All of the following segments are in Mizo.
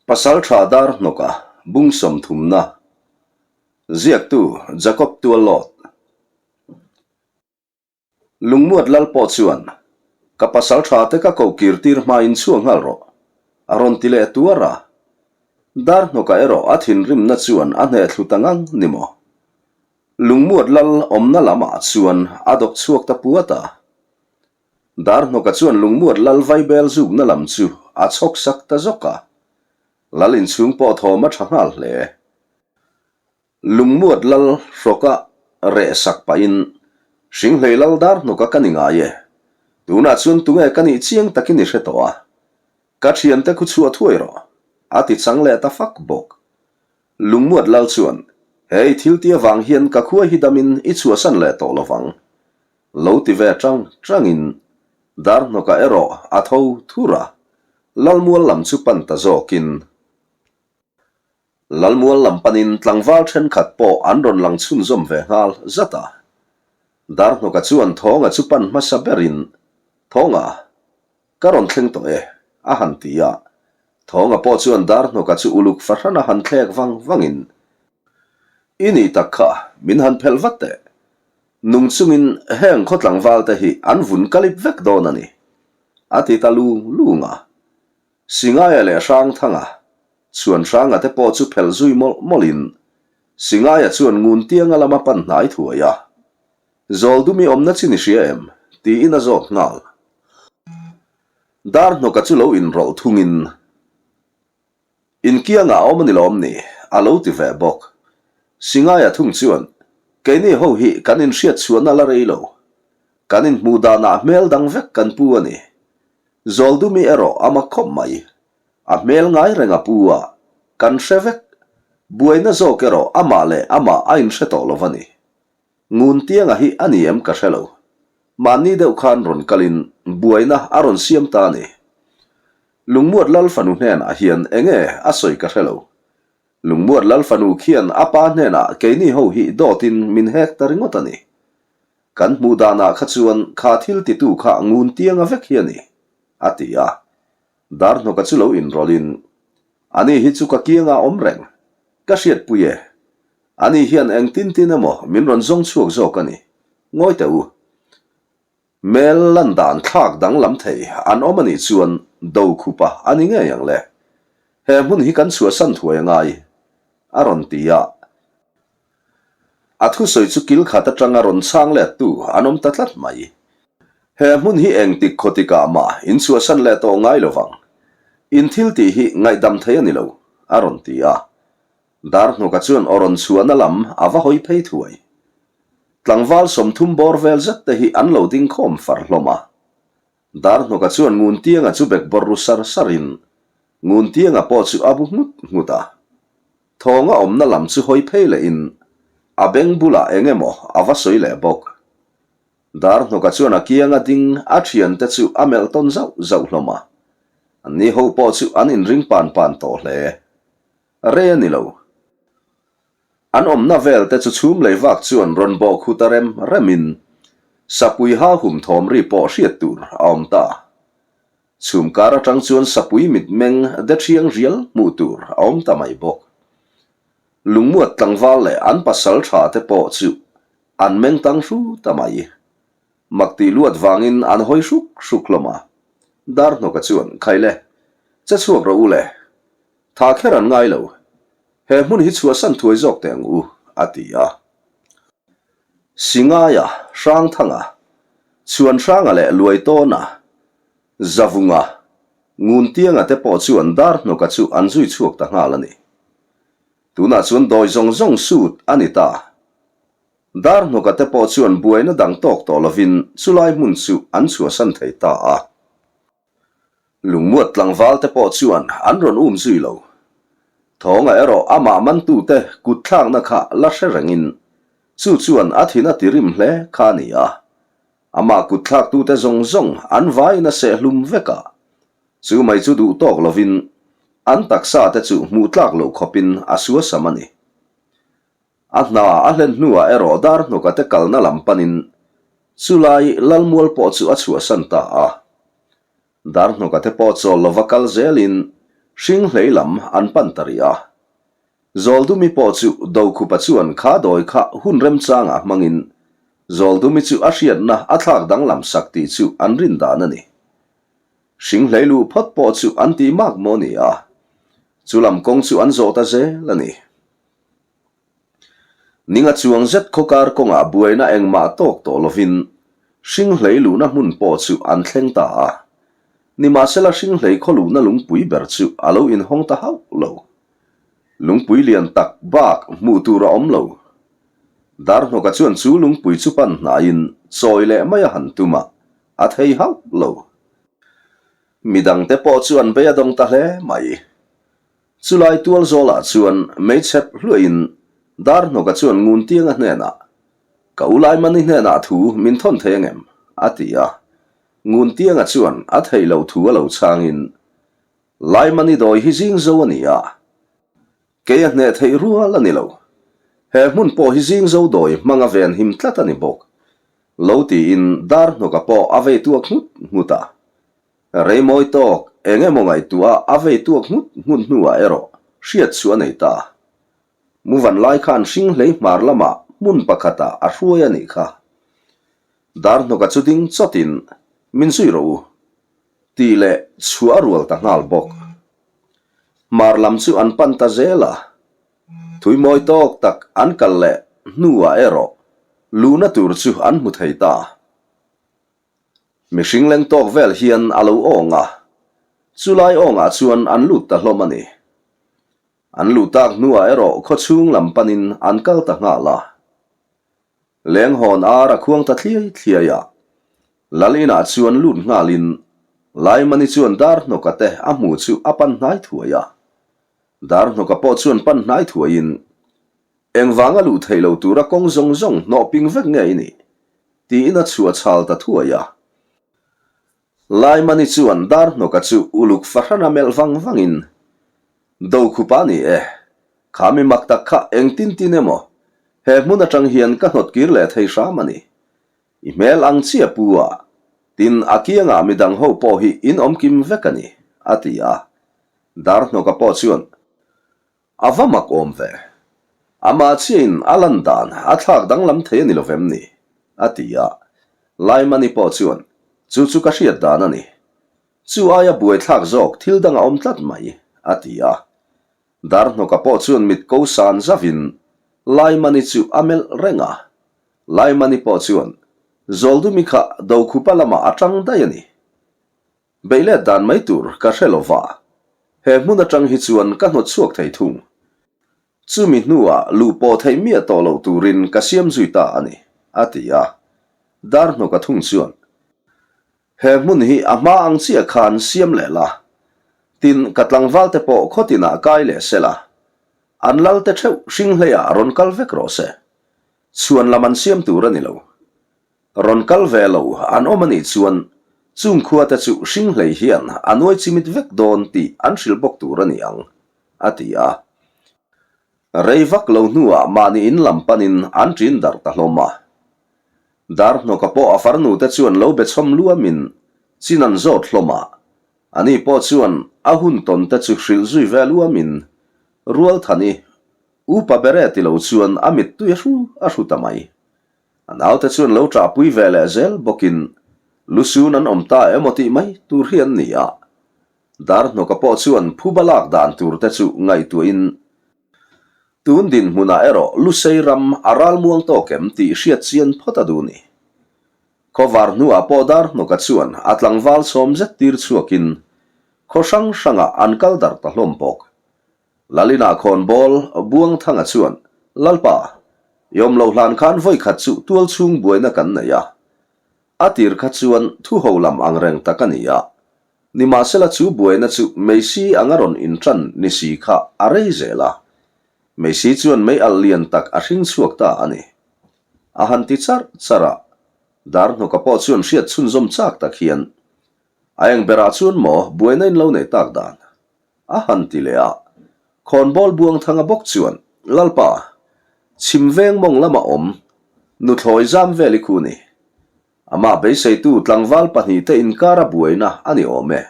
Pasaltha Darhnawka bung sawmthumna Ziaktu Jacob Tuallawt Lungmuat lal pawh chuan, Ka pasaltha te ka koh kir tir hmain chhuak nghal rawh, a rawn ti leh tuar a. Darhnawka erawh a thinrimna chuan a hneh thlu ta ngang ni maw? Lungmuat lal awmna lamah chuan a dawk chhuak ta puat a. Darhnawka chuan lungmuat lal vaibel zukna lam chu a chhawk sak ta zawk a, lal inchhung pawh thawm a tha nghal hle. Lungmuat lal hrawka reh sak pahin, Hringhlei lal Darhnawka ka ni ngai e, tunah chuan tunge ka nih chiang takin i hre tawh a, ka thiante khu chhuah thuai rawh, a ti chang leh ta fak bawk. Lungmuat lal chuan, He i thil ti avang hian ka khua hi damin i chhuahsan leh tawh lovang, Lo ti ve tang tangin Darhnawka erawh a tho thur a, Lalmual lam chu pan ta zawkin. Lalmual lam panin tlangval thenkhat pawh an rawn lang chhunzawm ve nghal zat a. Darhnawka chuan Thawnga chu pan hmasa berin, Thawnga, ka rawn thleng tawh e, a han ti a. Thawnga pawh chuan Darhnawka chu uluk fahran a han thlek vang vangin, I nih tak kha, min han phelh vat teh. Nung chungin heng khaw tlangval te hi an vun ka lip vek dawn a ni, a ti ta lung lung a. Singaia leh Hrangthanga, Chhuanhranga te pawh chu phelh zui mawlh mawlhin Singaia chuan ngun tianga lama pan hnai thuai a. Zawldumi awmna chin i hria em? tiin a zawt nghal. Darhnawka chu lo inrawlh thungin. Inkiangah a awm a ni lawm ni? a lo ti ve bawk. Singaia thung chuan, Keini ho hi kan inhriat chhuahna la rei lo. Kan inhmuh danah hmel dang vek kan pu a ni. Zawldumi erawh a mak khawp mai. A hmel ngai reng a pu a, kan hre vek. Buaina zawk erawh amah leh amah a inhre tawh lo va ni. Nguntianga hi a ni em ka hre lo. Mahni deuh khan rawn kalin buaina a rawn siam ta a ni. Lungmuat Lal fanu hnenah hian enge a sawi ka hre lo. Lungmuat Lal fanu khian a pa hnenah keini ho hi dawtin min hek ta ringawt a ni. Kan hmuh danah kha chuan kha thil titu kha Nguntianga vek hi a ni, a ti a. Darhnawka chu lo inrawlhin, Ani hi chu ka kiangah awm reng. Ka hriatpui e. Ani hian eng tin tin emaw min rawn zawng chhuak zawk a ni. Ngawi teh u. Mel lan dan thlak danglam thei an awm a nih chuan do khupa a ni ngei ang le. He hmun hi kan chhuahsan thuai a ngai, a rawn ti a. A thusawi chu kil khat atanga rawn chhang lettu an awm ta tlat mai. He hmun hi engtik khawtikah mah in chhuahsan leh tawh ngai lo vang. In thil tih hi ngaihdam thei a ni lo, a rawn ti a. Darhnawka chuan aw rawn chhuahna lam a va hawi phei thuai. Tlangval 30 bawr vel zet te hi an lo ding khawm far hlawm a. Darhnawka chuan Nguntianga chu bek bawr ru sar sarin Nguntianga pawh chu a bu nghut nghut a. Thawnga awmna lam chu hawi phei lehin a beng bulah eng emaw a va sawi leh bawk. Darhnawka chuan a kianga ding a thiante chu a melh tawn zauh zauh hlawm a. Anni ho pawh chu an inring pan pan tawh hle. Rei a ni lo. An awmna vel te chu chhum lei vak chuan rawn bawh khut a rem remin sapui ha hum thawm ri pawh hriat tur a awm ta. Chhum kar atang chuan sapui mitmeng de thiang rial hmuh tur a awm ta mai bawk. Lungmuat tlangval leh an pasal tha te pawh chu an meng tang hru ta mai. Mak tih luat vangin an hawi hruk hruk hlawm a. Darhnawka chuan, Khaile, che chhuak rawh u le. Tha kher an ngai lo. He hmun hi chhuahsan thuai zawk teh ang u, a ti a. Singaia, Hrangthanga, Chhuanhranga leh Luaitawna, Zavunga, Nguntianga te pawh chuan Darhnawka chu an zui chhuak ta nghal a ni. Tunah chuan dawi zawng zawng sut a ni ta. Darhnawka te pawh chuan buaina dang tawk tawh lovin chulai hmun chu an chhuahsan thei ta a. Lungmuat tlangval te pawh chuan an rawn um zui lo. Thawnga erawh amah mantute kut thlakna kha la hre rengin chu chuan a thin a ti rim hle kha a ni a. Amah kut thlaktute zawng zawng an vaiin a seh hlum vek a. Chu mai chu duh tawk lovin an taksa te chu hmuh tlak loh khawpin a suasam a ni. A hna a hlen hnuah erawh Darhnawka te kalna lam panin chulai Lalmual pawh chu a chhuahsan ta a. Darhnawka te pawh chawl lova kal zelin. Hringhlei lam an pan ta rih a. Zawldumi pawh chu Dokhupa chuan kha dawi kha hun remchangah hmangin Zawldumi chu a hriatna a thlak danglam sak tih chu an rin dan a ni. Hringhlei luh phawt pawh chu an tih mak maw ni a, chu lam kawng chu an zawh ta zel a ni. Ninga chuang zet khawkar kawngah buaina engmah tawk tawh lovin Hringhlei luhna hmun pawh chu an thleng ta a. Nimahsela Hringhlei khaw luhna lungpui ber chu a lo inhawng ta hauh lo. Lungpui lian tak bak hmuh tur a awm lo. Darhnawka chuan chu lungpui chu pan hnaiin chawi leh mai a han tum a, a thei hauh lo. Midangte pawh chu an bei a dawng ta hle mai. Chulai tual zawlah chuan meichhep hluahin Darhnawka chuan Nguntianga hnenah, Ka u Laimani hnenah thu min thawn thei angem? a ti a. Nguntianga chuan a theih loh thu a lo chhangin, Laimani dawi hi zing zo a ni a, kei a hneh theih rual a ni lo. He hmun pawh hi zing zo dawi hmanga ven him tlat a ni bawk, lo tiin Darhnawka pawh a vei tuak nghut nghut a. Reimawi tawk eng emaw ngaihtuah a vei tuak nghut nghut hnuah erawh hriat chu a nei ta. Muvan lai khan hring hlei hmar lamah hmun pakhatah a hruai a nih kha. Darhnawka chu ding chawtin, Min zui rawh u, tih leh chhuah a rual ta nghal bawk. Hmar lam chu an pan ta zel a. Thuimawi tawk tak an kal leh hnuah erawh luhna tur chu an hmu thei ta. Mihring leng tawk vel hian a lo awng a, chulai awngah chuan an lut ta hlawm a ni. An luh tak hnuah erawh khawchhung lam panin an kal ta nghal a. Lenghawn ar a khuang ta thliai thliai a, Lal inah chuan lut nghalin Laimani chuan Darhnawka te a hmu chu a pan hnai thuai a. Darhnawka pawh chuan pan hnai thuaiin, Engvanga luh theih lo tura kawng zawng zawng hnawh ping vek nge i nih? Tiin a chhuah chhal ta thuai a. Laimani chuan Darhnawka chu uluk fahrana melh vang vangin, Dokhupa ni e, kha mi mak tak kha engtin tin emaw he hmun atang hian ka hnawt kir leh thei hram a ni. I hmel ang chiah pu a, tin a kiangah midang ho pawh hi in awm kim vek a ni, a ti a. Darhnawka pawh chuan, A va mak awm ve. Amah chiahin a lan dan a thlak danglam thei a ni lovem ni? a ti a. Laimani pawh chuan, Chu chu ka hriat dan a ni. Chu aia buaithlak zawk thil dang a awm tlat mai, a ti a. Darhnawka pawh chuan mit ko san zavin Laimani chu a melh reng a. Laimani pawh chuan, Zawldumi kha Dokhupa lamah a tang daih a ni. Beih let dan mai tur ka hre lo va, he hmun atang hi chuan ka hnawt chhuak thei thung. Chumi hnuah luh pawh theih miah tawh loh turin ka siam zui ta a ni, a ti a. Darhnawka thung chuan, He hmun hi a hma ang chiah khan siam leh la, tin ka tlangval te pawh khawtinah kai leh se la, an lal te theuh hring hleiah rawn kal vek rawh se. Chhuan lam an siam tur a ni lo. Rawn kal ve lo an awm a nih chuan chung khua te chu hring hlei hian a nuai chimit vek dawn tih an hrilh bawk tur a ni ang, a ti a. Rei vak lo hnuah mahni in lam panin an ṭin darh ta hlawm a. Darhnawka pawh a farnu te chuan lo be chhawm luamin chin an zawt hlawm a, ani pawh chuan a hun tawn te chu hrilh zui ve luamin Rualthani upa bere ti lo chuan a mittui a hru a hru ta mai. A naute chuan lo ṭahpui ve leh zel bawkin lusun an awm ta emaw tih mai tur hi an ni a. Darhnawka pawh chuan phuba lak dan tur te chu ngaihtuahin tun dinhmunah erawh Lusei ram a ralmuang tawk em tih hriat chian phawt a duh ni. Khawvar hnuah pawh Darhnawka chuan a tlangval sawm zet tir chhuakin khaw hrang hrangah an kal darh ta hlawm bawk. Lalina khawnbawl Buangthanga chuan, Lalpa, i awm loh hlan khan vawikhat chu tual chhung buaina kan nei a. A tir kha chuan thu ho lam ang reng tak a ni a. Nimahsela chu buaina chu Meisi anga rawn inṭan ni si kha a rei zel a. Meisi chuan mei alh lian tak a hring chhuak ta a ni. A han ti charh charh a. Darhnawka pawh chuan hriat chhunzawm chak tak hian, A eng berah chuan maw buaina in lo nei tak dan? A han ti leh a. Khawnbawl Buangthanga bawk chuan, Lalpa, chhim veng mawng lama awm, nuthlawi zam vel i khu ni. Amah beiseitu tlangval pahnihte inkara buaina a ni awm e.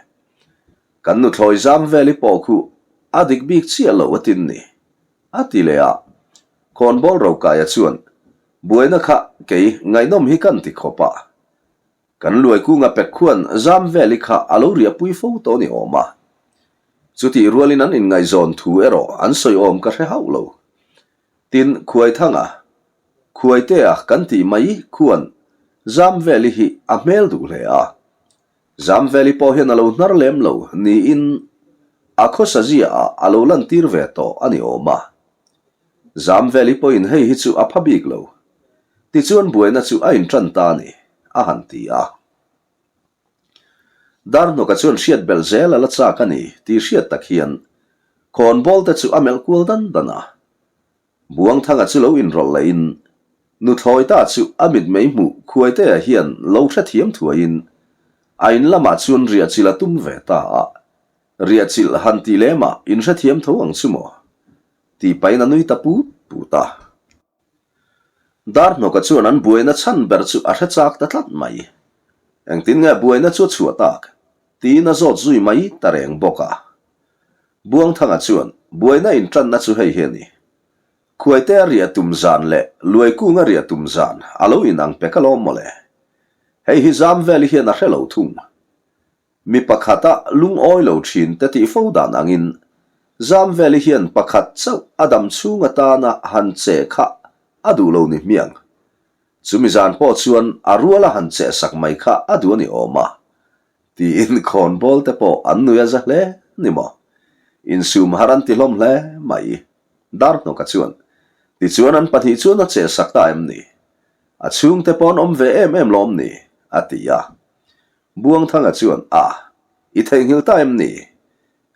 Kan nuthlawi Zamveli pawh khu a dik bik chiah lo a tin ni, a ti leh a. Khawnbawl Rokaia chuan, Buaina kha kei ngaihnawm hi kan ti khawp a. Kan Luaikunga pek khuan Zamveli kha a lo riahpui fo tawh ni awm a. Chutih rualin an inngaihzawn thu erawh an sawi awm ka hre hauh lo. Tin, Khuaithanga, Khuaitea kan tih mai khuan Zamveli hi a hmel duh hle a. Zamveli pawh hian a lo hnar lem lo niin a khawsa ziaah a lo lantir ve tawh a ni awm a. Zamveli pawhin hei hi chu a pha bik lo. Tichuan buaina chu a inṭan ta a ni, a han ti a. Darhnawka chuan hriat belh zel a la chak a ni tih hriat tak hian khawnbawl te chu a melh kual dan dan a. Buangthanga chu lo inrawlh lehin nuthlawi ta chu a mitmei hmuh Khuaitea hian lo hrethiam thuaiin a in lamah chuan riahchilh a tum ve ta a. Riahchilh han tih lemah inhrethiam tho ang chu maw? Tih pahin a nui ta put put a. Darhnawka chuan an buaina chhan ber chu a hre chak ta tlat mai. Engtin nge buaina chu a chhuah tak? tiin a zawt zui mai ta reng bawk a. Buangthanga chuan buaina intanna chu hei hi a ni. Khuaite a riah tum zan leh Luaikunga riah tum zan a lo inang pek alawm mawle. Hei hi zam vel hian a hre lo thung. Mi pakhata lungawi lo thin te tih fo dan angin Zamveli hian pakhat chauh a dam chhung atana han che kha a duh lo ni hmiang. Chumi zan pawh chuan a ruala han che sak mai kha a duh a ni awm a, tiin khawnbawl te pawh an nui a za hle ni maw? Insum har an ti hlawm hle mai. Darhnawka chuan, Tichuan an pahnih chuan a che sak ta em ni? A chhungte pawh an awm ve em em lawm ni? a ti a. Buangthanga chuan, A, i theihnghilh ta em ni?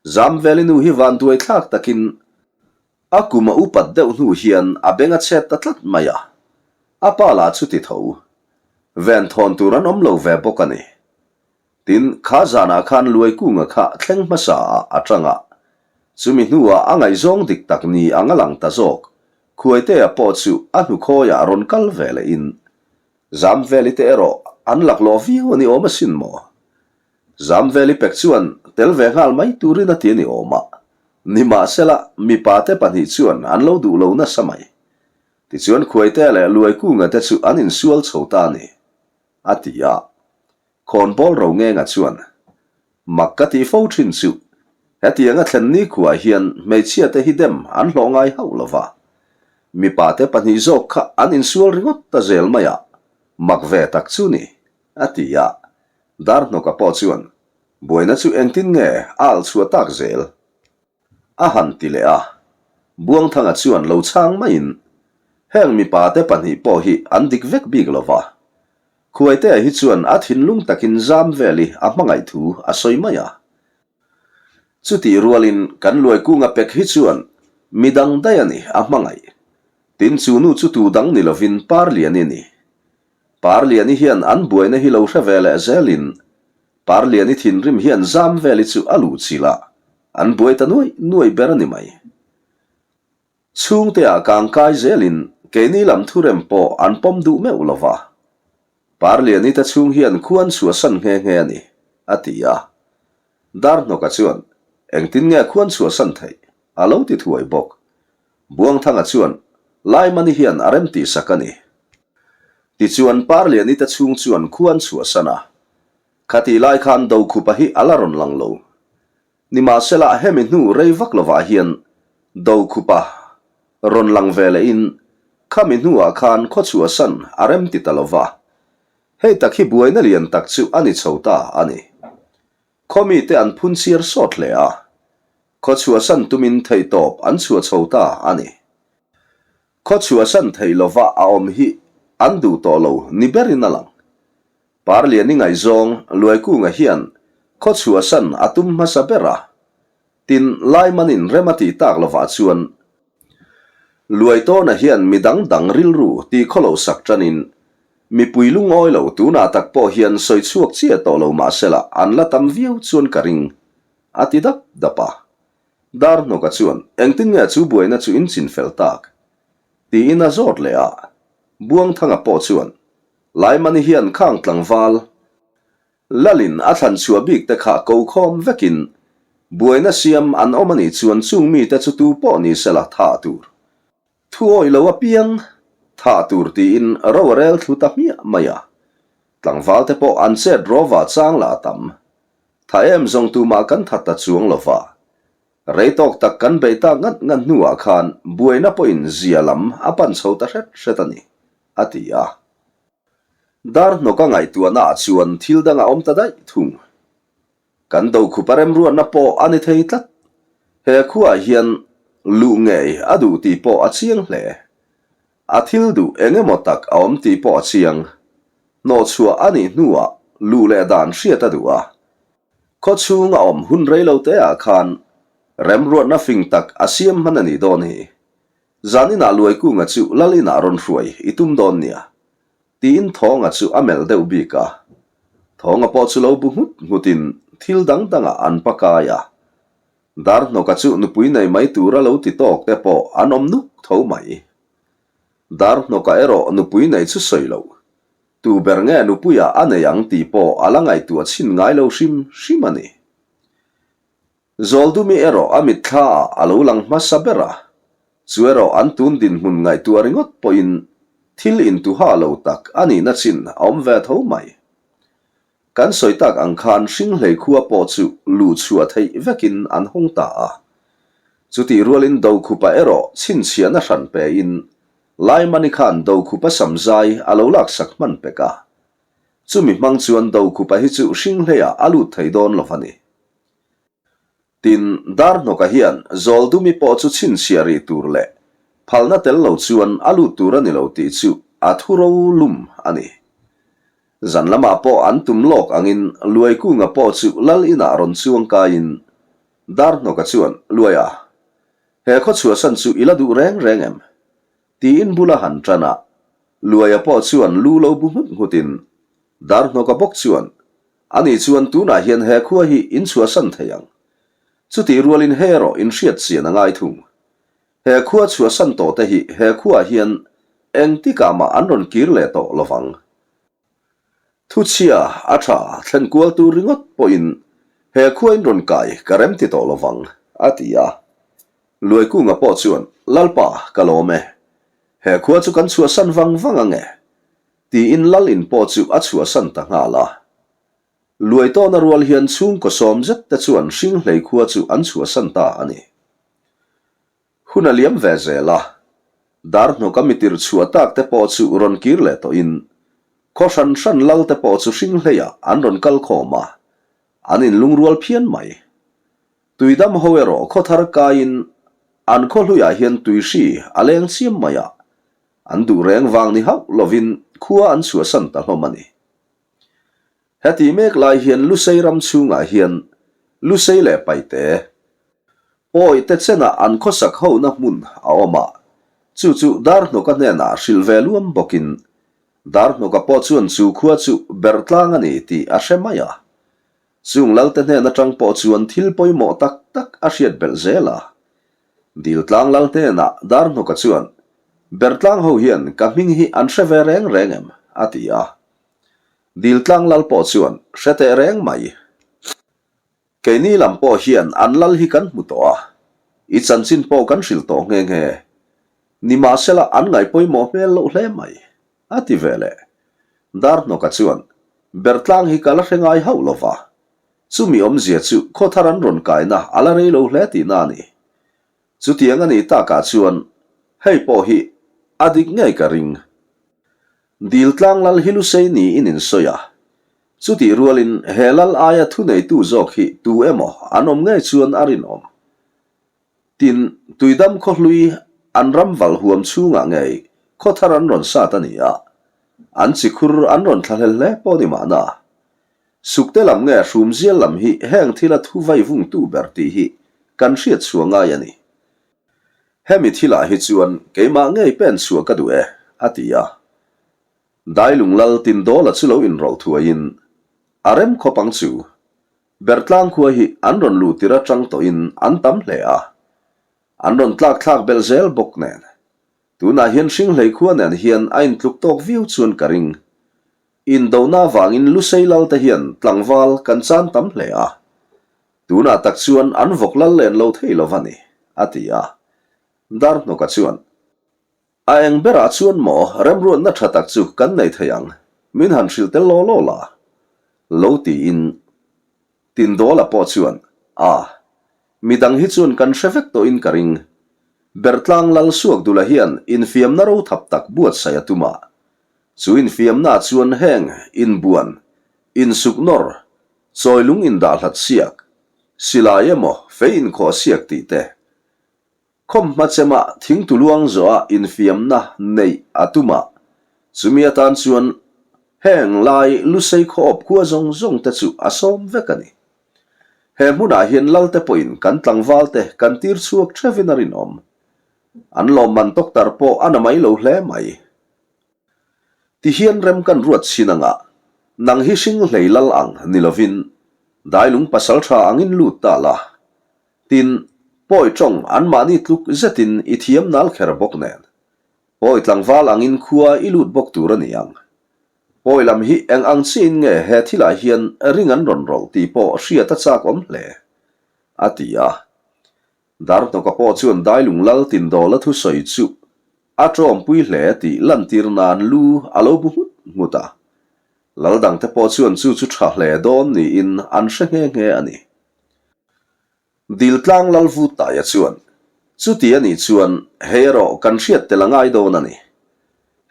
Zamveli nu hi vanduai thlak takin a kum a upat deuh hnu hian a beng a chhet ta tlat mai a, a pa lah chu ti tho. Ven thawn tur an awm lo ve bawk a ni. Tin, kha zanah khan Luaikunga kha thleng hmasa ah a tang a, chumi hnuah a ngaihzawng dik tak ni ang a lang ta zawk, Khuaitea pawh chu a hnukhawiah rawn kal ve lehin Zamveli te erawh an laklawh viau a ni awm asin maw? Zamveli pek chuan tel ve nghal mai turin a ti a ni awm a, nimahsela mipa te pahnih chuan an lo duh lo nasa mai. Tichuan Khuaitea leh Luaikunga te chu an insual chho ta a ni, a ti a. Khawnbawl Rongenga chuan, Mak ka tih fo thin chu, hetianga thlen nikhuah hian hmeichhia te hi dem an hlawh ngai hauh lo va. Mipa te pahnih zawk kha an insual ringawt ta zel mai a, mak ve tak chu ni, a ti a. Darhnawka pawh chuan, Buaina chu engtin nge a alh chhuah tak zel? A han ti leh a, Buangthanga chuan lo chhang maiin, Heng mipa te pahnih pawh hi an dik vek bik lo va. Khuaitea hi chuan a thinlung takin zam vel i a hmangaih thu a sawi mai a. Chutih rualin kan Luaikunga pek hi chuan midang daih a ni a hmangaih. Tin chu nu chu tu dang ni lovin Parliani a ni. Parliani hian an buaina hi lo hre ve leh zelin Parliani thinrim hian zam vel i chu a luh chilh a, an buai ta nuai nuai ber a ni mai. Chhungte ah kang kai zelin keini lam thurem pawh an pawm duh meuh lo va. Parliani te chhung hian khuan chhuahsan nghe nghe a ni, a ti a. Darhnawka chuan, Engtin nge khuan chhuahsan theih? a lo ti thuai bawk. Buangthanga chuan, Laimani hian a rem tihsak a ni. Tichuan Parliani te chhung chuan khuan chhuahsan a. Khatih lai khan Dokhupa hi a la rawn lang lo. Nimahsela hemi hnu rei vak lovah hian Dokhupa rawn lang ve lehin khami hnuah khan khaw chhuahsan a rem ti ta lova. Hei tak hi buaina lian tak chu a ni chho ta a ni. Khaw mite an phun chiar sawt hle a. Khaw chhuahsan tumin theihtawp an chhuah chho ta a ni. Khaw chhuahsan theih lova a awm hi an duh tawh lo ni berin a lang. Parliani ngaihzawng Luaikunga hian khaw chhuahsan a tum hmasa ber a. Tin, Laimanin rem a tih tak lovah chuan Luaitawna hian mi dang dang rilru ti khaw lo sak tanin mipui lungawi lo tunah tak pawh hian sawi chhuak chiah tawh lo mahsela an la tam viau chuan ka ring a ti dap dap a. Darhnawka chuan engtin nge chu buaina chu in chin fel tak? tiin a zawt leh a. Buangthanga pawh chuan Laimani hian khang tlangval Lalin a thlan chhuah bik te kha ko khawm vekin. Buaina siam an awm a nih chuan chung mite chu tu pawh ni sela thah tur. Thu awih lo apiang thah tur tiin ro a rel thlu ta hmiah mai a. Tlangval te pawh an chet rawva chang lah a tam. Tha em zawng tumah kan that ta chuang lo va. Rei tawk tak kan beih tak ngat ngat hnuah khan buaina pawhin zia lam a pan chho ta hret hret a ni, a ti a. Dar hnawka ngaihtuahna ah chuan thil dang a awm ta daih thung. Kan dokhupa remruatna pawh a ni thei tlat. He khuaah hian luh ngei a duh tih pawh a chiang hle. A thil duh eng emaw tak a awm tih pawh a chiang. Hnawhchhuah a nih hnuah luh leh dan hriat a duh a. Khaw chhung a awm hun rei lo te ah khan remruatna fing tak a siam hman a nih dawn hi. Zan inah Luaikunga chu lal inah rawn hruai i tum dawn nia. Tiin Thawnga chu a melh deuh bik a. Thawnga pawh chu lo bu nghut nghutin thil dang dangah an pakai a. Darhnawka chu nupui nei mai tura lo ti tawk te pawh an awm nuk tho mai. Darhnawka erawh nupui nei chu sawi lo. Tu ber nge nupuiah a nei ang tih pawh a la ngaihtuah chhin ngai lo hrim hrim a ni. Zawldumi erawh a mitthla ah a lo lang hmasa ber a, chu erawh an tun dinhmun ngaihtuah ringawt pawhin thil intuha lo tak a nihna chin a awm ve tho mai. Kan sawi tak ang khan Hringhlei khua pawh chu luh chhuah theih vekin an hawng ta a. Chutih rualin Dokhupa erawh chhinchhiahna hran pein Laimani khan Dokhupa samzai a lo laksak hman pek a. Chumi hmang chuan Dokhupa hi chu Hringhleiah a lut thei dawn lo va ni. Tin, Darhnawka hian Zawldumi pawh chu chhinchhiah rih tur leh phalna tel lo chuan a lut tur a ni lo tih chu a thu ro lum a ni. Zan lamah pawh an tum lawk angin Luaikunga pawh chu lal inah rawn chuang kaiin Darhnawka chuan, Luaia, he khaw chhuahsan chu i la duh reng reng em? Tiin bula han tan a, Luaia pawh chuan lu lo bu nghut nghutin Darhnawka bawk chuan, Ani chuan tunah hian he khua hi in chhuahsan thei ang. Chutih rualin he erawh in hriat chian a ngai thung. He khua chhuahsan tawh te hi he khuaah hian engtikah mah an rawn kir leh tawh lovang. Thuchhia a tha thlen kual tur ringawt pawhin he khua in rawn kai ka rem ti tawh lovang, a ti a. Luaikunga pawh chuan, Lalpa, ka lawm e. He khua chu kan chhuahsan vang vang ang e, tiin lal in pawh chu a chhuahsan ta nghal a. Luaitawna rual hian chhungkaw sawm zet te chuan Hringhlei khua chu an chhuahsan ta a ni. Hun a liam ve zel a, Darhnawka mitir chhuah tak te pawh chu rawn kir leh tawhin khaw hran hran lal te pawh chu Hringhleiah an rawn kal khawm a, an inlungrual phian mai. Tuidam ho erawh khaw thar kaiin an khaw hluiah hian tuihri a leng chiam mai a, an duh reng vang ni hauh lovin khua an chhuahsan ta hlawm a ni. Heti mek lai hian Lusei ram chhungah hian Lusei leh Paite pawi te chenah an khawsak hona hmun a awm a, chu chu Darhnawka hnenah hrilh ve luam bawkin Darhnawka pawh chuan chu khua chu Bertlang a ni tih a hre mai a. Chung Lalte hnen atang pawh chuan thil pawimawh tak tak a hriat belh zel a. Diltlang Lal hnenah Darhnawka chuan, Bertlang ho hian ka hming hi an hre ve reng reng em? a ti a. Diltlang lal pawh chuan hre teh reng mai. Keini lam pawh hian an lal hi kan hmu tawh a, i chanchin pawh kan hrilh tawh nghe nghe. Nimahsela an ngaih pawimawh hmel loh hle mai, a ti ve leh. Darhnawka chuan, Bertlang hi ka la hre ngai hauh lo va, chumi awmzia chu khawthar an rawn kaina a la rei lo hle tihna a ni. Chutiang a nih takah chuan hei pawh hi a dik ngei ka ring. Diltlang lal hi Lusei niin in sawi a, chutih rualin he lal aia thuneitu zawk hi tu emaw an awm ngei chuan a rinawm. Tin, Tuidam khawhlui an ram val huam chhungah ngei khawthar an rawn sat a ni a, an chikhur an rawn thlahlel hle pawh ni mahna. Sukte lam nge hrumzial lam hi heng thila thu vai vungtu ber tih hi kan hriat chhuah ngai a ni. Hemi thilah hi chuan keimah ngei pen chhuah ka duh e, a ti a. Dailung lal Tindawla chu lo inrawlh thuaiin, A rem khawp ang chu. Bertlang khua hi an rawn luh tir atang tawhin an tam hle a. An rawn tlak thlak belh zel bawk nen. Tunah hian Hringhlei khua nen hian a intluk tawk viau chuan ka ring. Indona avangin Lusei lal te hian tlangval kan chan tam hle a. Tunah tak chuan an vawk lal len lo thei lo va ni, a ti a. Darhnawka chuan, A eng berah chuan maw remruatna tha tak chu kan nei thei ang, min han hrilh tel law law la? Lo tiin Tindawla pawh chuan, A, midang hi chuan kan hre vek tawhin ka ring. Bertlang lal Suakdula hian infiamna ro thap tak buatsaih a tum a. Chu infiamnaah chuan heng inbuan, insuknawr, chawilung indahhlat siak, silai emaw fei inkhawh siak tih te, Khawmhma chemah thingtuluang zawha infiamna neih a tum a, chumi atan chuan heng lai Lusei khaw-awp khua zawng zawng te chu a sawm vek a ni. He hmunah hian Lalte pawhin kan tlangvalte kan tir chhuak thevin a rinawm. An lawmman tawktar pawh a na mai lo hle mai. Tihian rem kan ruat chin anga nang hi hring hlei lal ang ni lovin dailung pasaltha angin lut ta la. Tin, pawi tawng anmahni tluk zetin i thiam nal kher bawk nen. Pawi tlangval angin khua i lut bawk tur a ni ang. Pawi lam hi eng ang chiin nge he thilah hian ring an rawn rawlh tih pawh hriat a chak awm hle, a ti a. Darhnawka pawh chuan Dailung Lal Tindawla thusawi chu a tawmpui hle tih lantir nan lu a lo bu nghut nghut a. Lal dangte pawh chuan chu chu tha hle dawn niin an hre nghe nghe a ni. Diltlang Lal Vuttaia chuan, Chuti a nih chuan hei erawh kan hriat tel a ngai dawn a ni.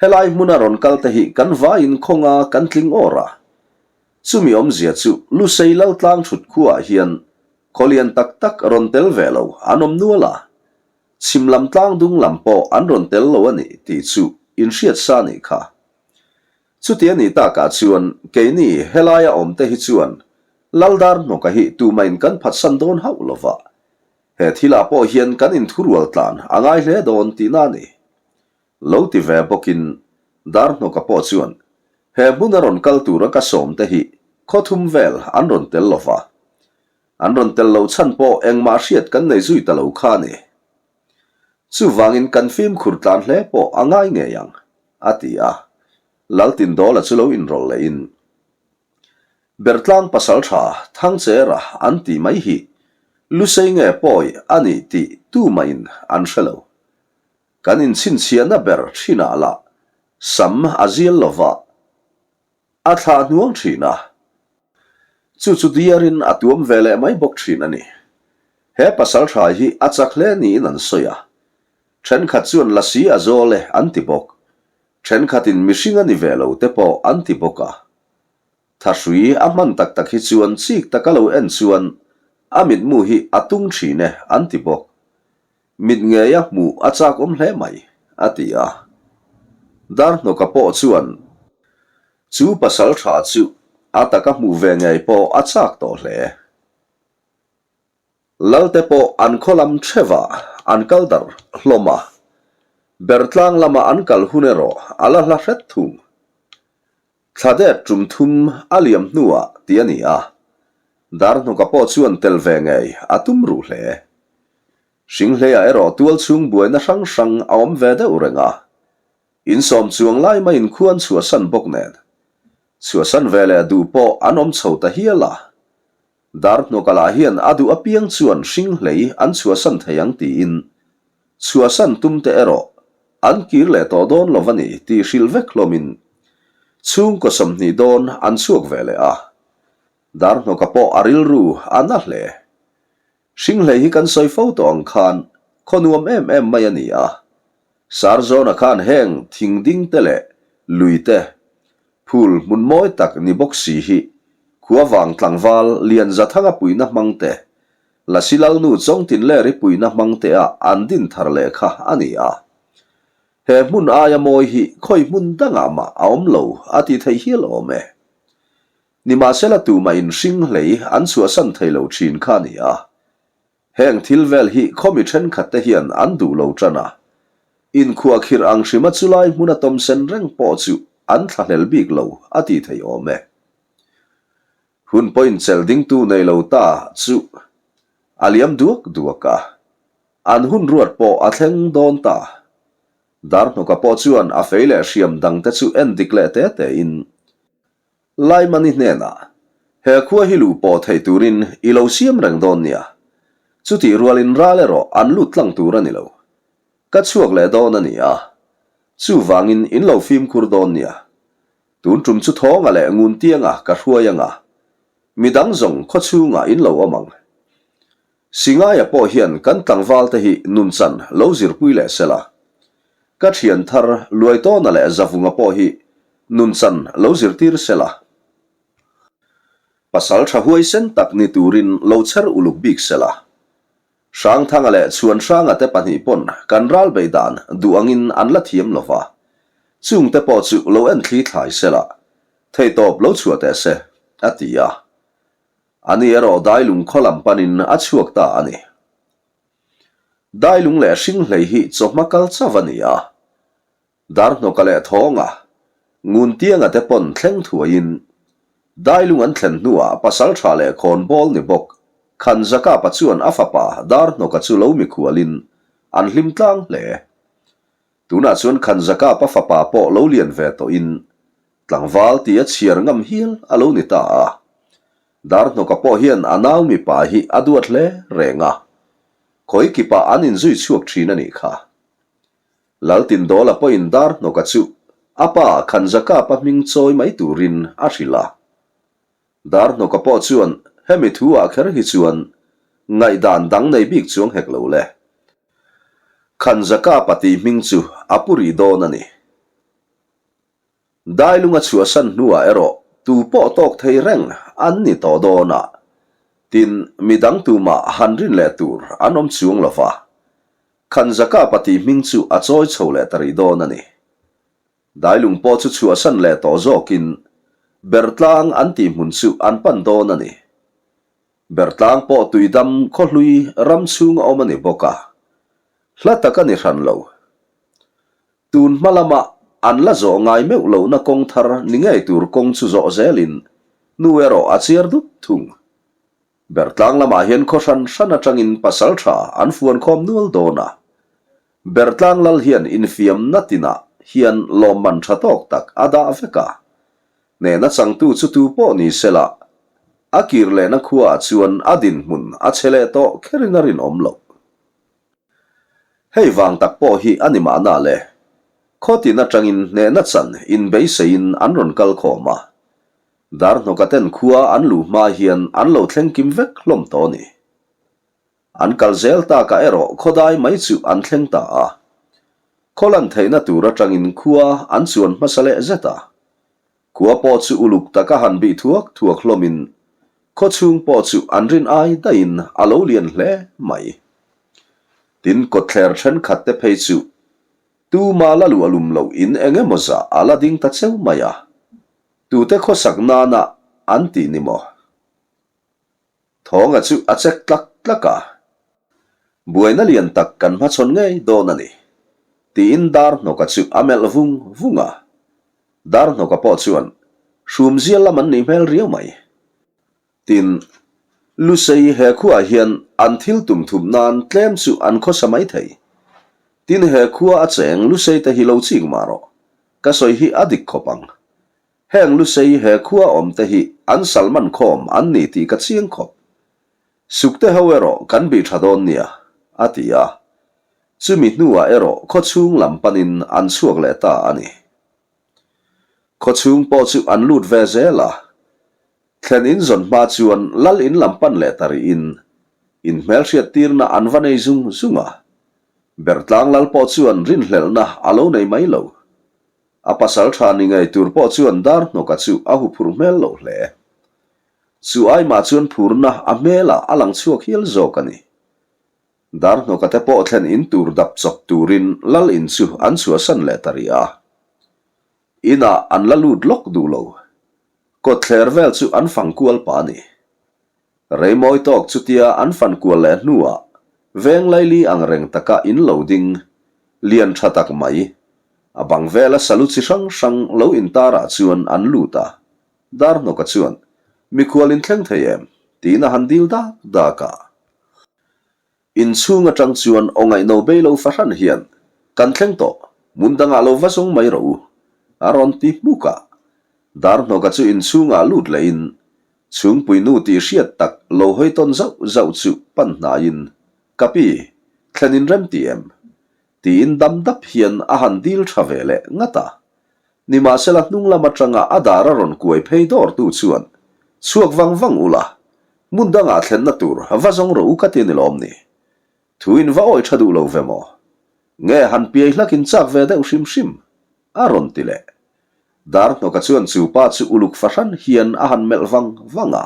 Helai hmuna rawn kal te hi kan vaiin khawnga kan tling awr a. Chumi awmzia chu Lusei Laltlang thut khuaah hian khaw lian tak tak rawn tel ve lo an awm nual a, chhim lam tlang dung lam pawh an rawn tel lo a ni tih chu inhriat sa nih kha. Chuti a nih takah chuan keini helaia awm te hi chuan Laldar hnawka hi tumahin kan phatsan dawn hauh lo va, he thilah pawh hian kan inthurual tlan a ngai hle dawn tihna a ni. Lo ti ve bawkin Darhnawka pawh chuan he hmun a rawn kal tura ka sawm te hi khaw thum vel an rawn tel lo va, an rawn tel lo chhan pawh engmah hriat kan nei zui ta lo kha a ni. Chuvangin kan fimkhur tlan hle pawh a ngai ngei ang, a ti a. Laltindawla chu lo inrawlh lehin Bertlang pasaltha Thangchera an tih mai hi Lusei nge pawi a nih tih tumahin an hre lo. Kan inchhinchhiahna ber thinah lah sam a zial lo va, a thlah hnuang thin a. Chu chu diarin a tuam ve leh mai bawk thin a ni. He pasal tha hi a chak hle niin an sawi a. Thenkhat chuan lasi a zawl e an ti bawk. Thenkhatin mihring a ni ve lo te pawh an ti bawk a. Thahrui a hman tak tak hi chuan chik taka lo en chuan a mitmu hi a tung thin e an ti bawk. Mit ngeia hmuh a chak awm hle mai, a ti a. Darhnawka pawh chuan chu pasal tha chu a taka hmuh ve ngei pawh a chak tawh hle. Lalte pawh an khaw lam theuhah an kal darh hlawm a, Bertlang lama an kal hun erawh a la hla hret thung. Thla det tum thum a liam hnuah tih a ni a, Darhnawka pawh chuan tel ve ngei a tum ruh hle. Hringhleiah erawh tual chhung buaina hrang hrang a awm ve deuh reng a, insawm chuang lai maiin khuan chhuahsan bawk nen chhuahsan ve leh duh pawh an awm chho ta hial a. Darhnawka lah hian a duh apiang chuan hringhlei an chhuahsan thei ang tiin chhuahsan tum te erawh an kir leh tawh dawn lo a ni tih hrilh vek hlawmin chhungkaw 20 dawn an chhuak ve leh a. Darhnawka pawh a rilru a na hle. Hringhlei hi kan sawi fo tawh ang khan khaw nuam em em mai a ni a. Sarzawna khan heng thing ding te leh lui te, phul hmun mawi tak ni bawk si hi khuavang tlangval Lianzathanga puihna hmang te, Lasi Lalnu Chawngtinleri puihna hmang te ah an din thar leh kha a ni a. He hmun aia mawi hi khawi hmun dangah mah a awm lo a ti theih hial awm e. Nimahsela tumah in hring hlei an chhuahsan thei lo thin kha a ni a. Heng thil vel hi khawmi thenkhat te hian an duh lo tan a. Inkhuahkhirh ang hrima chulai hmuna tawmsen reng pawh chu an thlahlel bik lo a ti thei awm e. Hun pawhin chelh dingtu nei lo ta chu a liam duak duak a. An hun ruat pawh a thleng dawn ta. Darhnawka pawh chuan a fei leh hriam dangte chu en dik leh te tein Laimani hnenah. He khua hi luh pawh theih turin i lo siam reng dawn nia. Chutih rualin ral erawh an lut tlang tur a ni lo. Ka chhuak leh dawn a ni a. Chuvangin in lo fimkhur dawn nia. Tun tum chu thawnga leh nguntianga ka hruai anga, midang zawng khawchhungah in lo awm ang. Singaia pawh hian kan tlangval te hi nunchan lo zirpui leh sela. Ka thian thar Luaitawna leh Zavunga pawh hi nunchan lo zirtir sela. Pasal tha huaisen tak ni turin lo chher uluk bik sela. Hrangthanga leh Chhuanhranga te pahnih pawn kan ral bei dan duh angin an la thiam lo va, chungte pawh chu lo en thli thlai sela, theihtawp lo chhuah teh se, a ti a. Ani erawh Dailung khaw lam panin a chhuak ta a ni. Dailung leh Hringhlei hi chawhma kal chauh a ni a. Darhnawka leh Thawnga, Nguntianga te pawn thleng thuaiin Dailung an thlen hnuah Pasaltha leh Khawnbawl ni bawk Khanzakapa chuan a fapa Darhnawka chu lo mikhualin an hlim tlang hle. Tunah chuan Khanzakapa fapa pawh lo lian ve tawhin tlangval tia chhiar ngam hial a lo ni ta a. Darhnawka pawh hian a nau mipa hi a duat hle reng a, khawi kipah an inzui chhuak thin a nih kha. Laltindawla pawhin Darhnawka chu a pa Khanzakapa hming chawi mai turin a hrilh a. Darhnawka pawh chuan hemi thu ah kher hi chuan ngaihdan dang nei bik chuang hek lo le. Khanzakapa tih hming chu a pu rih dawn a ni. Dailung a chhuahsan hnuah erawh tu pawh tawk thei reng an ni tawh dawn a, tin midang tumah han rin leh tur an awm chuang lo va. Khanzakapa tih hming chu a chawi chho leh ta rih dawn a ni. Dailung pawh chu chhuahsan leh tawh zawkin Bertlang an tih hmun chu an pan dawn a ni. Bertlang pawh tuidam khawhlui ram chhung a awm a ni bawk a, hla tak a ni hran lo. Tun hma lama an la zawh ngai meuh lohna kawng thar ni ngei tur kawng chu zawh zelin nu erawh a chiar dup thung. Bertlang lamah hian khaw hran hran atangin pasal tha an fuan khawm nual dawn a. Bertlang lal hian infiamna tinah hian lawmman tha tawk tak a dah vek a. Hnehna changtu chu tu pawh ni sela, a kir lehna khuaah chuan a dinhmun a che leh tawh kherin a rinawm loh. Hei vang tak pawh hi a ni mahna le. Khaw tin atangin hnehna chan inbeiseiin an rawn kal khawm a. Darhnawka ten khua an luh hma hian an lo thleng kim vek hlawm tawh a ni. An kal zel takah erawh khawdai mai chu an thleng ta a. Khaw lan theihna tur atangin khua an chuan hmasa leh zet a. Khua pawh chu uluk taka han bih thuak thuak hlawmin khaw chhung pawh chu an rin ai daihin a lo lian hle mai. Tin, kawtthler thenkhat te phei chu tuma la luah lum loh in eng emaw zah a la ding ta cheu mai a. Tute khawsak nana an tih ni maw? Thawnga chu a chek tlak tlak a, Buaina lian tak kan hmachhawn ngei dawn a ni, tiin Darhnawka chu a melh vung vung a. Darhnawka pawh chuan Hrumzial lam an nih hmel riau mai. Tin, Lusei he khuaah hian an thil tum thup nan tlem chu an khawsa mai thei. Tin, he khua a cheng Lusei te hi lo chik mah rawh. Ka sawi hi a dik khawp ang. Heng Lusei he khua awm te hi an salman khawm an ni tih ka chiang khawp. Sukte ho erawh kan bih tha dawn nia, a ti a. Chumi hnuah erawh khawchhung lam panin an chhuak leh ta a ni. Khawchhung pawh chu an lut ve zel a. Thlen in zawn hma chuan lal in lam pan leh ta rihin inhmelhriat tirna an va nei zung zung a. Bertlang lal pawh chuan rinhlelhna a lo nei mai lo. A pasal tha ni ngei tur pawh chuan Darhnawka chu a huphurh hmel loh hle. Chu aimah chuan phurna a hmelah a lang chhuak hial zawk a ni. Darhnawka te pawh thlen in tur dap chawp turin lal in chu an chhuahsan leh ta rih a. Inah an la lut lawk duh lo. Kawtthler vel chu an fang kual pah a ni. Reimawi tawk chutia an fan kual leh hnuah veng laili ang reng taka in lo ding lian tha tak mai, a bang vela salu chi hrang hrang lo intarah chuan an lut a. Darhnawka chuan, Mikhual in thleng thei em? tiin a han dil dak dak a. Inchhung atang chuan aw ngaihno bei lo fahran hian, Kan thleng tawh, hmun dangah lo va zawng mai rawh u, a rawn ti hmuk a. Darhnawka chu inchhungah lut lehin. Chhungpui nu tih hriat tak lo hawi tawn zauh zauh chu pan hnaiin, Ka pi, thlen in rem ti em? Tiin dam dap hian a han dil tha ve leh ngat a. Nimahsela hnung lam atanga a dar a rawn kuai phei dawrtu chuan, Chhuak vang vang ula, hmun dangah thlenna tur va zawng rawh u ka ti a ni lawm ni? Thu in va awi tha duh lo ve maw? Nge han piai hlak in chak ve deuh hrim hrim? A rawn ti leh. Darhnawka chuan chu pa chu uluk fahran hian a han melh vang vang a.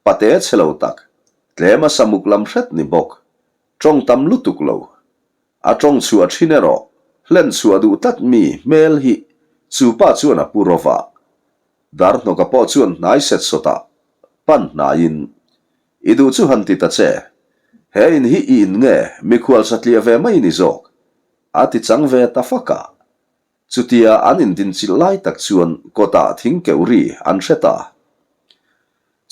Pate chhe lo tak, tlem a samuk lam hret ni bawk. Tawng tam lutuk lo. A tawng chhuah thin erawh hlen chhuah duh tlat mi hmel hi chu pa chuan a pu ro va. Darhnawka pawh chuan hnai set sawtah pan hnaiin, I duh chu han ti ta che. He in hi i in nge mikhual satliah ve mai ni zawk? A ti chang ve ta fak a. Chutia an indinchilh lai tak chuan kawtah thing keuh ri an hre ta.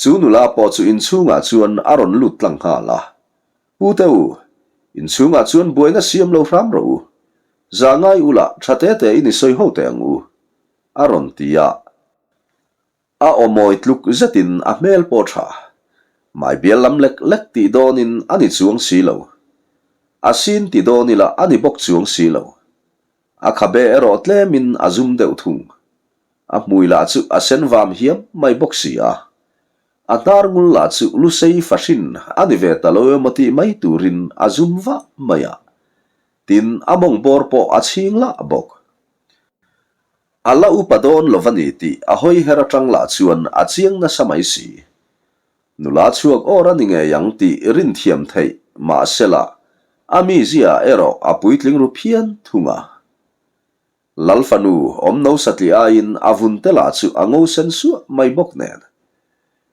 Chu nula pawh chu inchhungah chuan a rawn lut tlang nghal a. Pu te u, inchhungah chuan buaina siam lo hram rawh u. Za ngai ula tha te te in i sawi ho teh ang u, a rawn ti a. A aw mawi tluk zetin a hmel pawh tha. Mai bial lam lek lek tih dawnin a ni chuang si lo. A sin ti dawn ila a ni bawk chuang si lo. A khabe erawh tlemin a zum deuh thung. A hmui lah chu a sen vam hiam mai bawk si a. A hnar ngul lah chu lusei fahrin a ni ve ta lo emaw tih mai turin a zum vah mai a. Tin, a mawng bawr pawh a chhing lah bawk. A la upa dawn lo va ni tih a hawi her atang lah chuan a chiang nasa mai si. Nula chhuak awr a ni ngei ang tih rinthiam theih mahsela a mizia erawh a puitling ru phian thung a. Lal fanu awm no satliah aiin a vun te lah chu a ngo sen suah mai bawk nen.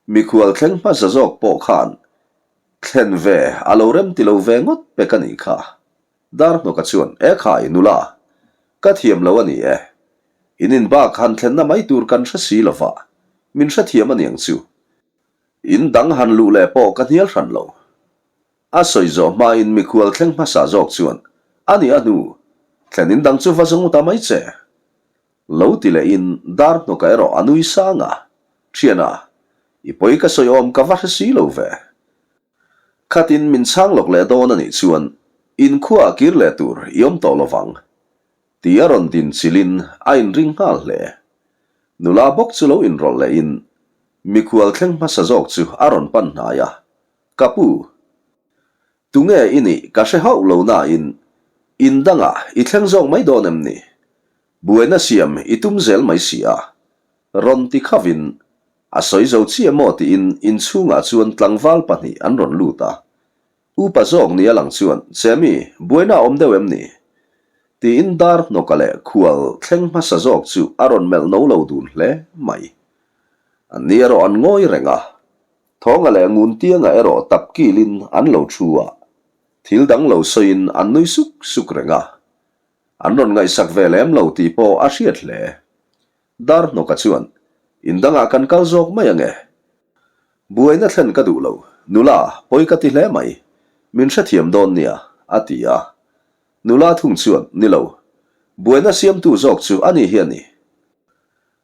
Mikhual thleng hmasa zawk pawh khan thlen ve a lo rem ti lo ve ngawt pek a nih kha. Darhnawka chuan, E khai, nula, ka thiam lo a ni e. In in bak han thlenna mai tur kan hre si lo va, min hrethiam a niang chu. In dang han luh leh pawh ka hnial hran lo. A sawi zawh hmain mikhual thleng hmasa zawk chuan, A ni a hnu, thlen in dang chu va zawng ta mai che. Lo ti lehin Darhnawka erawh a nui sang a, Thiana, i pawi ka sawi awm ka va hre si lo ve. Khatin min chhang lawk leh dawn a nih chuan in khuaah kir leh tur i awm tawh lo vang, ti a rawn din chilhin a inring nghal hle. Nula bawk chu lo inrawlh lehin mikhual thleng hmasa zawk chu a rawn pan hnai a, Ka pu, tunge i nih ka hre hauh lo nain in dangah i thleng zawk mai dawn em ni? Buaina siam i tum zel mai si a, rawn ti khavin A sawi zo chiah maw tiin inchhungah chuan tlangval pahnih an rawn lut a. Upa zawk ni a lang chuan, Chemi, buaina a awm deuh em ni? Tiin dar hnawka leh khual thleng hmasa zawk chu a rawn melh no lo dun hle mai. An ni erawh an ngawi reng a. Thawnga leh Nguntianga erawh tap kilin an lo thu a. Thil dang lo sawiin an nui suk suk reng a. An rawn ngaihsak ve lem lo tih pawh a hriat hle. Darhnawka chuan, In dangah kan kal zawk mai ange. Buaina thlen ka duh lo, nula, pawi ka ti hle mai. Min hrethiam dawn nia, a ti a. Nula thung chuan, Ni lo. Buaina siamtu zawk chu a ni hi a ni.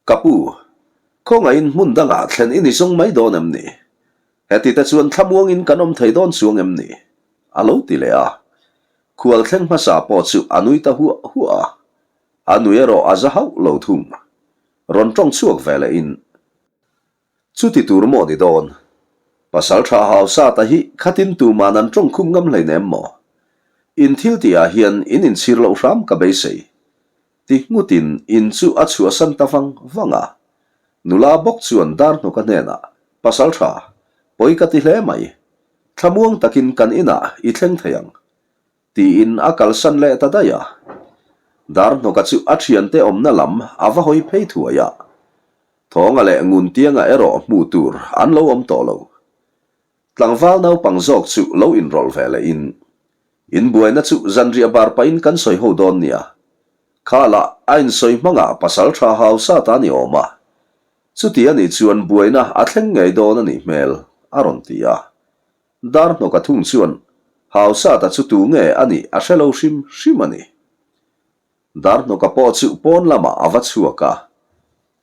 Ka pu, khawngaihin hmun dangah thlen i ni zawng mai dawn em ni? Heti te chuan thlamuangin kan awm thei dawn chuang em ni? A lo ti leh a. Khual thleng hmasa pawh chu a nui ta huah huah a. A nui erawh a za hauh lo thung. Rawn tawng chhuak ve leh in. Chuti tur maw ni dawn? Pasal tha hausa ta hi khatin tuman an tawng khum ngam hleinem maw? In thil tih ah hian in inchhir loh hram ka beisei. Ti nghut in in chu a chhuahsan ta vang vang a. Nula bawk chuan Darhnawka hnenah, Pasal tha, pawi ka ti hle mai. Thlamuang takin kan inah i thleng thei ang. Tiin a kalsan leh ta daih a. Darhnawka chu a thiante awmna lam a va hawi phei thuai a. Thawnga leh Nguntianga erawh hmuh tur an lo awm tawh lo. Tlangval naupang zawk chu lo inrawlh ve leh in, In buaina chu zanriah bar pahin kan sawi ho dawn nia. Kha lah a insawi hmangah pasal tha hausa ta ni awm a. Chuti a nih chuan buaina a thleng ngei dawn a nih hmel, a rawn ti a. Darhnawka thung chuan Hausata chu tu nge a nih a hre lo hrim hrim a ni. Darhnawka pawh chu pawn lamah a va chhuak a.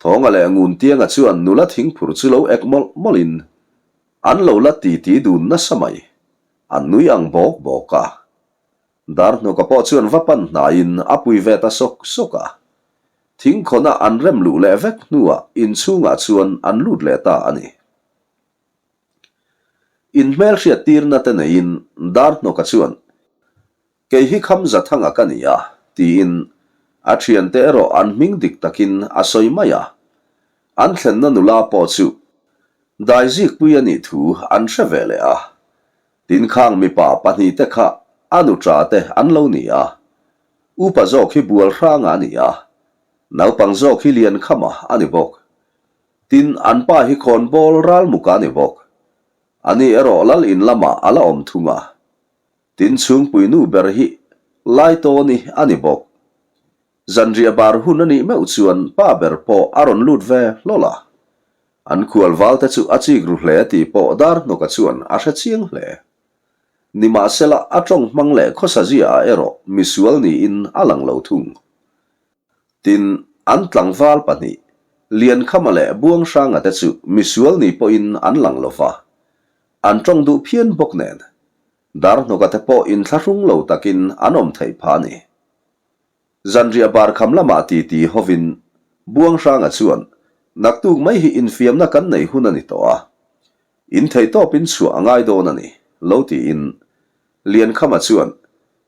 Thawnga leh Nguntianga chuan nula thingphur chu lo ek mawlh mawlhin an lo la titi dun nasa mai. An nui ang bawk bawk a. Darhnawka pawh chuan va pan hnaiin a pui ve ta sawk sawk a. Thingkhawna an rem luh leh vek hnuah inchhungah chuan an lut leh ta a ni. Inhmelhriattirna te neiin Darhnawka chuan Kei hi Khamza Thanga ka ni a, tiin a thiante erawh an hming dik takin a sawi mai a. An thlenna nula pawh chu Daizikpui a nih thu an hre ve leh a. Tin khang mipa pahnihte kha a nuṭa te an lo ni a. Upa zawk hi Bualhranga a ni a, naupang zawk hi Liankhama a ni bawk. Tin, an pa hi Khawnbawl Ralmuka a ni bawk. Ani erawh Lal in lamah a la awm thung a. Tin chhungpui nu ber hi Laitawni a ni bawk. Zanriah bar hun a nih meuh chuan pa ber pawh a rawn lut ve hlawl a. An khual valte chu a chik ru hle tih pawh Darhnawka chuan a hre chiang hle. Nimahsela a tawng hmang leh khawsa zia ah erawh misual niin a lang lo thung. Tin, an tlangval pahnih, Liankhama leh Buanghranga te chu misual ni pawhin an lang lo va. An tawng duh phian bawk nen, Darhnawka te pawh inthlahrung lo takin an awm theih phah a ni. Zanriah bar kham lamah titi hovin Buanghranga chuan, Naktuk mai hi infiamna kan nei hun a ni tawh a, in theihtawpin chhuah a ngai dawn a ni, lo tiin Liankhama chuan,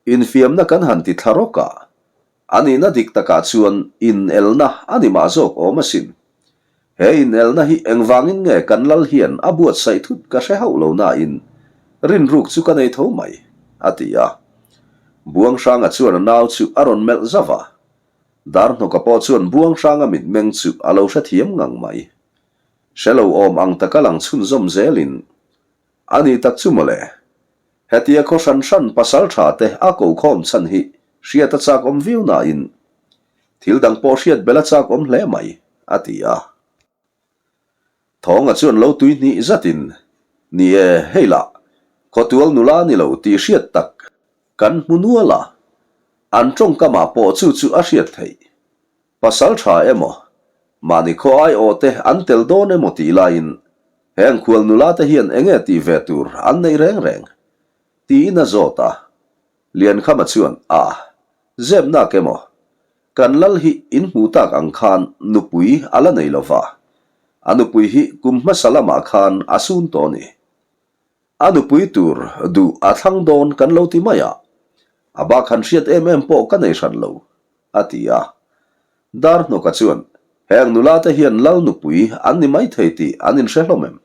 Infiamna kan han ti thla rawk a, A nihna dik takah chuan inelna a ni mah zawk awm asin. He inelna hi engvangin nge kan lal hian a buatsaih thut ka hre hauh lo nain rinruk chu ka nei tho mai, a ti a. Buanghranga chuan a nau chu a rawn melh zauh a. Darhnawka pawh chuan Buanghranga mitmeng chu a lo hrethiam ngang mai. Hre lo awm ang taka lang chhunzawm zelin, A ni tak chu mawle. Hetia khaw hran hran pasal tha te a ko khawm chhan hi hriat a chak awm viau nain thil dang pawh hriat belh a chak awm hle mai, a ti a. Thawnga chuan lo tui hnih zatin, Ni e, hei lah, khawtual nula ni lo tih hriat tak kan hmu nual a, an tawngkamah pawh chu chu a hriat theih. Pasal tha emaw, mahni khaw aiawh te an tel dawn emaw tih laiin heng khual nula te hian enge tih ve tur an neih reng reng? tiin a zawt a. Liankhama chuan, A, zep nak emaw, kan lal hi in hmuh tak ang khan nupui a la nei lova, a nupui hi kum hmasa lamah khan a sun tawh a ni. A nupui tur duh a thlang dawn kan lo ti mai a, a bak han hriat em em pawh ka nei hran lo, a ti a. Darhnawka chuan, Heng nula te hian lal nupui an ni mai thei tih an inhre hlawm em?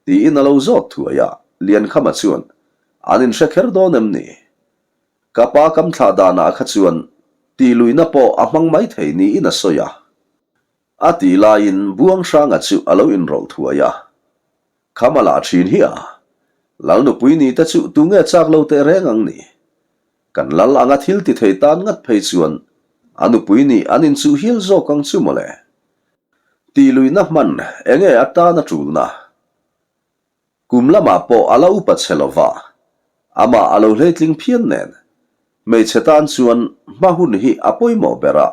tiin a lo zawt thuai a, Liankhama chuan, An inhre kher dawn em ni? Ka pa kam thlah danah kha chuan tihluihna pawh a hmang mai thei niin a sawi a. A tih laiin Buanghranga chu a lo inrawlh thuai a. Kham a lah thin hi a. Lal nupui ni te chu tunge chak lo teh reng ang ni? Kan lal anga thil ti thei tan ngat phei chuan a nupui nih an inchuh hial zawk ang chu mawle. Tih luihna hman enge a tan a tulna? Kum lamah pawh a la upa chhe lova, amah a lo hleitling phian nen. Hmeichhe tan chuan hma hun hi a pawimawh ber a,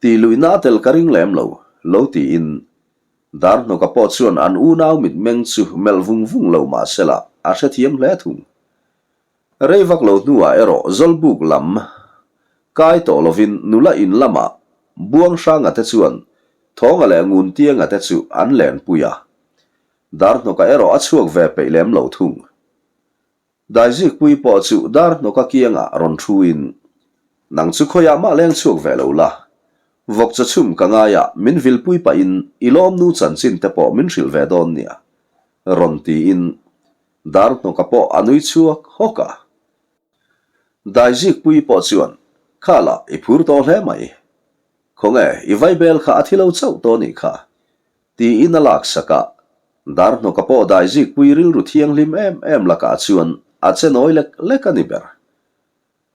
tih luihna a tel ka ring lem lo, lo tiin Darhnawka pawh chuan an unau mitmeng chu melh vung vung lo mah sela a hrethiam hle thung. Rei vak lo hnuah erawh Zawlbuk lam kai tawh lovin nula in lamah Buanghranga te chuan Thawnga leh Nguntianga te chu an lenpui a. Darhnawka erawh a chhuak ve peih lem lo thung. Daizikpui pawh chu Darhnawka kiangah rawn thuin, Nang chu khawiah mah leng chhuak ve lo la, vawk chaw chhum ka ngaia min vilpui pahin i lawmnu chanchin te pawh min hrilh ve dawn nia, rawn tiin Darhnawka pawh a nui chhuak hawk a. Daizikpui pawh chuan, Khalah i phur tawh hle mai. Khawnge i vaibel kha a thi lo chauh tawh nih kha, Tiin a laksak a, Darhnawka pawh daizikpui rilru thianghlim em em lakah chuan a che nawi lek lek a ni ber.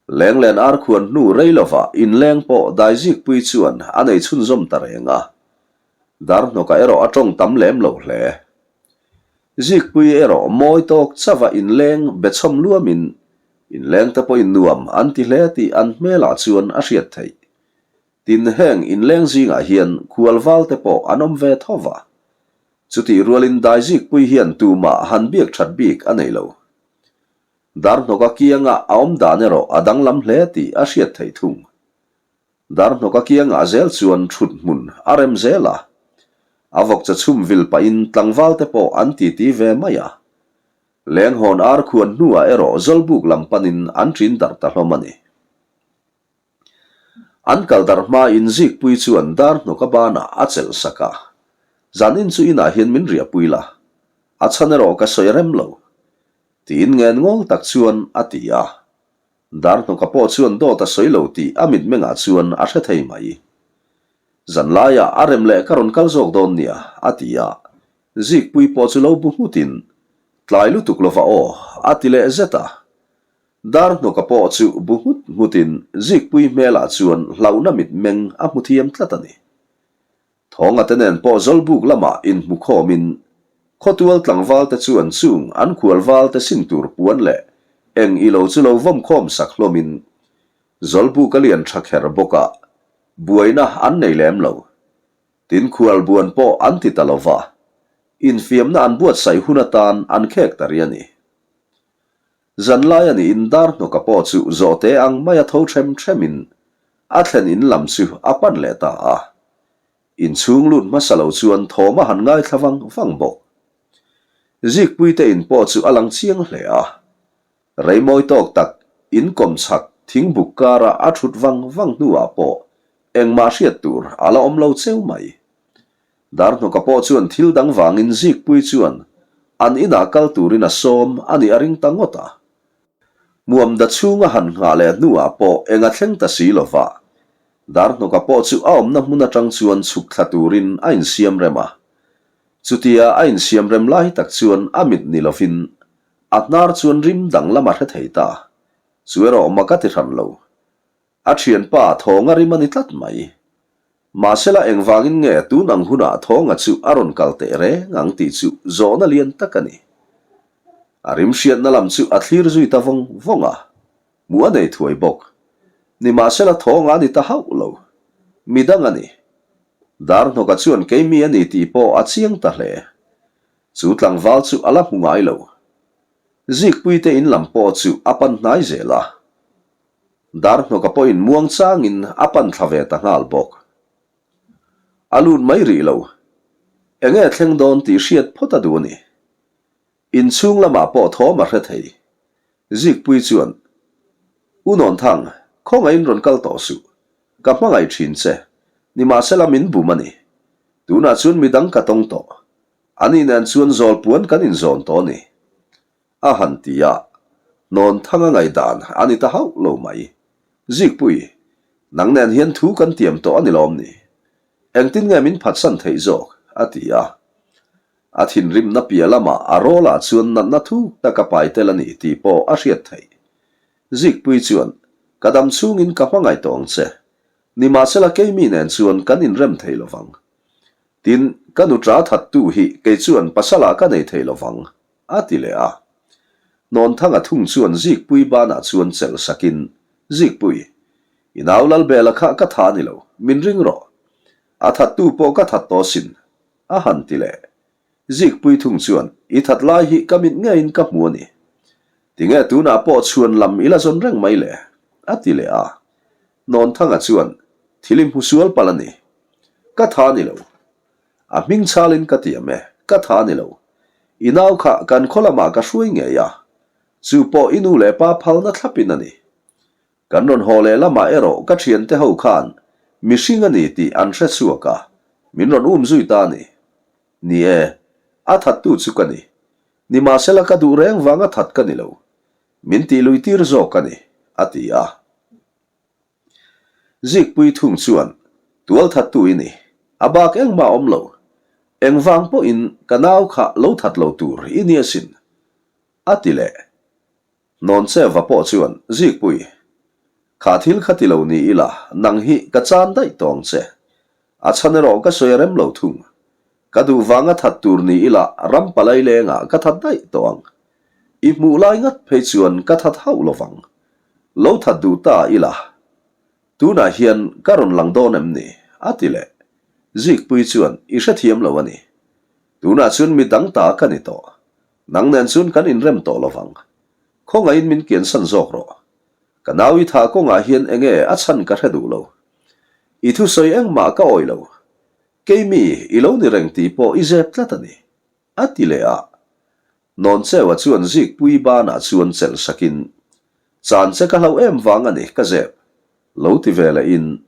Lenglen ar khuan hnu rei lovah inleng pawh daizikpui chuan a nei chhunzawm ta reng a. Darhnawka erawh a tawng tam lem lo hle. Zikpui erawh mawi tawk chauha inleng be chhawm luamin inleng te pawhin nuam an ti hle tih an hmelah chuan a hriat theih. Tin, heng inleng zingah hian khualval te pawh an awm ve tho va. Chutih rualin Daizikpui hian tumah han biak that bik a nei lo. Darhnawka kianga a awm dan erawh a danglam hle tih a hriat theih thung. Darhnawka kiangah zel chuan thut hmun a rem zel a. A vawkcha chhum vil pahin tlangval te pawh an titi ve mai a. Lenghawn ar khuan hnuah erawh Zawlbuk lam panin an ṭin darh ta hlawm a ni. An kal darh hmain Zikpui chuan Darhnawka banah a chelh sak a. Zanin chu inah hian min riahpui la. A chhan erawh ka sawi rem lo. Tiin ngen ngawl tak chuan a ti a. Darhnawka pawh chuan dawt a sawi lo tih a mitmengah chuan a hre thei mai. Zanlaiah a rem leh ka rawn kal zawk dawn nia, a ti a. Zikpui pawh chu lo bu nghutin, Tlai lutuk lova aw, a ti leh zet a. Darhnawka pawh chu bu nghut nghutin Zikpui hmelah chuan hlauhna mitmeng a hmu thiam tlat a ni. Thawnga te nen pawh Zawlbuk lamah inhmu khawmin khawtual tlangval te chuan chung an khualval te sin tur puan leh eng ilo chu lo vawm khawm sak hlawmin Zawlbuk a lian tha kher bawk a, buaina an nei lem lo. Tin khualbuan pawh an ti ta lo va, infiamna an buatsaih hun atan an khek ta ri a ni. Zanlai a niin Darhnawka pawh chu zawhte ang maia tho ṭhem ṭhemin a thlen in lam chu a pan leh ta a. Inchhung lut hmasa lo chuan thawm a han ngaithla vang vang bawk. Zikpuite in pawh chu a lang chiang hle a. Reimawi tawk tak in kawmchhak thingbuk kara a ṭhut vang vang hnuah pawh engmah hriat tur a la awm lo cheu mai. Darhnawka pawh chuan thil dang vangin Zikpui chuan an inah kal turin a sawm a nih a ring ta ngawt a. Hmuamda chhunga han nghah leh hnuah pawh eng a thleng ta si lo va. Darhnawka pawh chu a awmna hmun atang chuan chhuk thla turin a insiam rem a. Chutia a insiam rem lai tak chuan a mit ni lovin a hnar chuan rim danglam a hre thei ta. Chu erawh mak a ti hran lo. A thianpa Thawnga rim a ni tlat mai. Mahsela engvangin nge tun ang hunah Thawnga chu a rawn kal teh reng ang tih chu zawhna lian tak a ni. A rim hriatna lam chu a thlir zui ta vawng vawng a, hmuh a nei thuai bawk. Nimahsela Thawnga a ni ta hauh lo. Midang a ni. Darhnawka chuan keimi a ni tih pawh a chiang ta hle. Chu tlangval chu a la hmu ngai lo. Zikpuite in lam pawh chu a pan hnai zel a. Darhnawka pawhin muang changin a pan thla ve ta nghal bawk. A lut mai rih lo. Enge thleng dawn tih hriat phawt a duh a ni. Inchhung lamah pawh thawm a hre thei. Zikpui chuan, U Nawnthang, khawngaihin rawn kal tawh suh. Ka hmangaih thin che. Nimahsela min bum a ni. Tunah chuan midang ka tawng tawh. Ani nen chuan zawlpuan kan inzawn tawh a ni. A han ti a, Nawnthanga ngaihdan a ni ta hauh lo mai. Zikpui, nang nen hian thu kan tiam tawh a ni lawm ni? Engtin nge min phatsan theih zawk? a ti a. A thinrimna piah lamah a rawlah chuan natna thuk tak a pai tel a ni tih pawh a hriat theih. Zikpui chuan, Ka dam chhungin ka hmangaih tawh ang che. Nimahsela keimi nen chuan kan inrem thei lovang. Tin, ka nuṭa thattu hi kei chuan pasalah ka nei thei lovang. A ti leh a. Nawnthanga thung chuan Zikpui banah chuan chelh sakin, Zikpui, i nau Lalbela kha ka tha ni lo, min ring rawh. A thattu pawh ka that tawh sin, a han ti leh. Zikpui thung chuan, I that lai hi ka mit ngeiin ka hmu a ni. Tinge tunah pawh chhuan lam i la zawn reng mai le? a ti leh a. Nawnthanga chuan, Thil i hmu sual palh a ni. Ka tha ni lo. A hming chhalin ka tiam e, ka tha ni lo. I nau kha kan khaw lamah ka hruai ngei a, chu pawh i nu leh pa phalna thlapin a ni. Kan rawn haw leh lamah erawh ka thiante ho khan mihring a ni tih an hre chhuak a, min rawn um zui ta a ni. Ni e, a thattu chu ka ni. Nimahsela ka duh reng vanga that ka ni lo. Min tih lui tir zawk a ni, a ti a. Zikpui thung chuan, Tual thattu i ni. A bak engmah awm lo. Engvang pawhin ka nau kha lo that lo tur i ni asin. A ti leh. Nawncheva pawh chuan, Zikpui, kha thil kha ti lo ni ila, nang hi ka chan daih tawh ang che. A chhan erawh ka sawi a rem lo thung. Ka duh vanga that tur ni ila ram palai lengah ka that daih tawh ang. I hmuh lai ngat phei chuan ka that hauh lovang. Lo that duh ta ila. Tunah hian ka rawn lang dawn em ni? a ti leh. Zikpuii chuan, I hrethiam lo a ni. Tunah chuan mi dang ta ka ni tawh. Nang nen chuan kan inrem tawh lo vang. Khawngaihin min kiansan zawk rawh. Ka nau i thah kawngah hian enge a chhan ka hre duh lo. I thusawi engmah ka awih lo. Keimi i lo ni reng tih pawh i zep tlat a ni. A ti leh a. Nawncheua chuan Zikpuii banah chuan chelh sakin, Chan che ka hlauh em vang a ni ka zep. Lo ti ve lehin,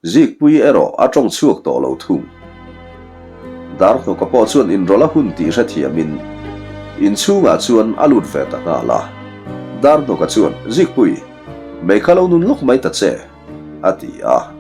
Zikpuii erawh a tawng chhuak tawh lo thung. Darhnawka pawh chuan inrawlh a hun tih hrethiamin inchhungah chuan a lut ve ta nghal a. Darhnawka chuan, Zikpui, mei kha lo nun lawk mai ta che, a ti a.